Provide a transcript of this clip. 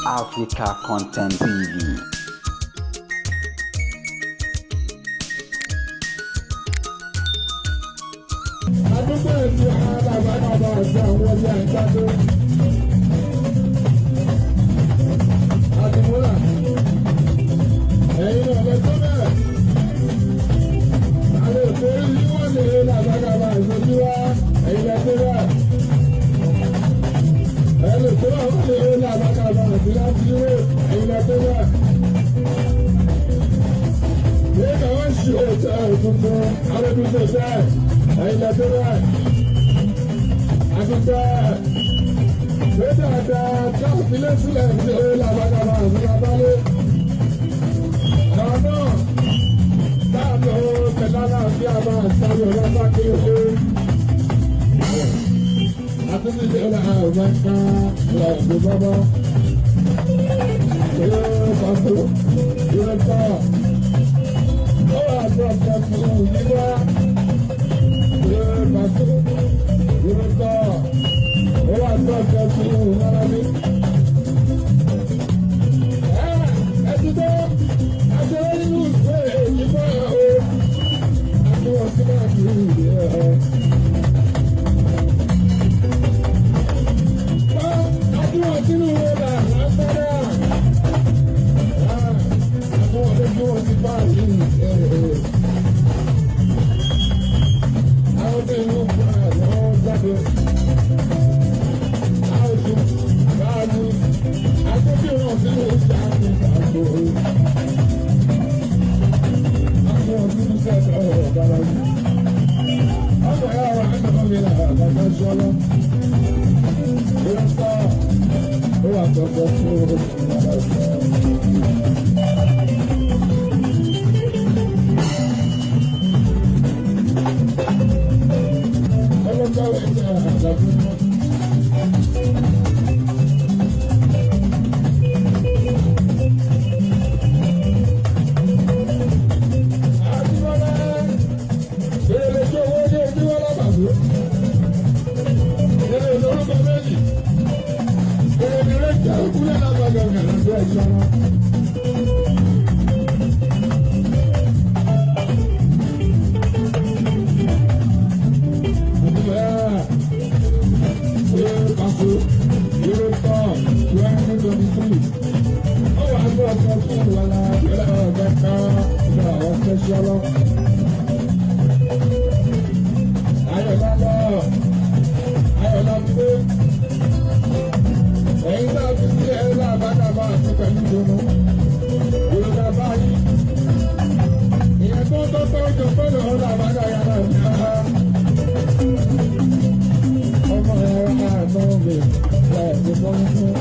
Africa Content TV. Àdúgbò ètò alábàákàbà àti àwọn ọjà ìgbàdo. Àdìmúlà, ẹ̀yin ọ̀lẹ́ tó bẹ̀rẹ̀. Àwọn ètò yìí wọ́n lè làbàkàbà ìṣojú wa, ẹ̀yin lẹ́ tó bẹ̀rẹ̀. Ẹ̀yin tó wọ́n lè làbàkàbà àti láti Europe, ẹ̀yin lẹ́ tó bẹ̀rẹ̀. Nígbà wọ́n ṣe òtẹ́ tuntun, arẹ́bíṣẹ́ tẹ́, ẹ̀yin lẹ́ tó bẹ̀rẹ̀. Àtúntẹ̀ gbẹ́dàdà káfílẹ̀ sílẹ̀ ní làbàkàbà àti lábálẹ̀. Àwọn náà táàbù pẹ̀lú àlàáfíà máa sáré ọlọ́pàá kí ó dé. Àtúntẹ̀ ọ̀la àwọn ẹ̀ka lọ́ọ̀dún bọ́bọ́. Ṣé pàṣẹ ìrẹ́pọ̀? Ó wà sọ̀tẹ̀ fún yíwá. Ṣé pàṣẹ ìrẹ́pọ̀? Ó wà sọ̀tẹ̀ fún yàrá. Ẹ ti dé, àṣẹ nínú ìwé èyí bọ́ o. Àtúwọ̀n sí máa fi ìwé ẹ̀. Àtúwọ̀n sínú ìwé là ń fẹ́rẹ̀. Àtúwọ̀n lójú wọn ti bá yìí. Àwọn tó ń fún àwọn jáde. Àwọn tó bá ní àtúntò sínú ìjà àti ìgbàgbọ́. Àtúwọ̀n sínú sẹ́ẹ̀tì ọ̀rọ̀ dára yìí. Ọmọ ẹ̀ ọ̀rọ̀ àgbàdo mi là bàbá ṣọlá. Ìrọ̀sọ̀ ó wà tọ́jọ́ fún ọ̀rọ̀. Ọlọ́jọ́ ẹ̀jẹ̀ àdàbí mọ́. Àdìbọ́lá, èrè tó owó ní ojúwọ́lá bàbá. Èrè lórúkọ méjì. Èrè ní rẹ̀ jẹ́ òkúlẹ̀ lágbàdo ọ̀gẹ̀rẹ̀ ẹ̀ṣọ́ wọn. Ẹ̀yin náà fi sílẹ̀ ẹ̀ lábàdàbà àti pẹ̀lú ìdùnnú. Yorùbá báyìí. Ìyẹn tó tó tó jọ pẹ̀lú ọ̀la àbádà yàrá ìyá. Ọmọ ẹ̀rọ àánú mi ẹ̀ ti bọ́ fún.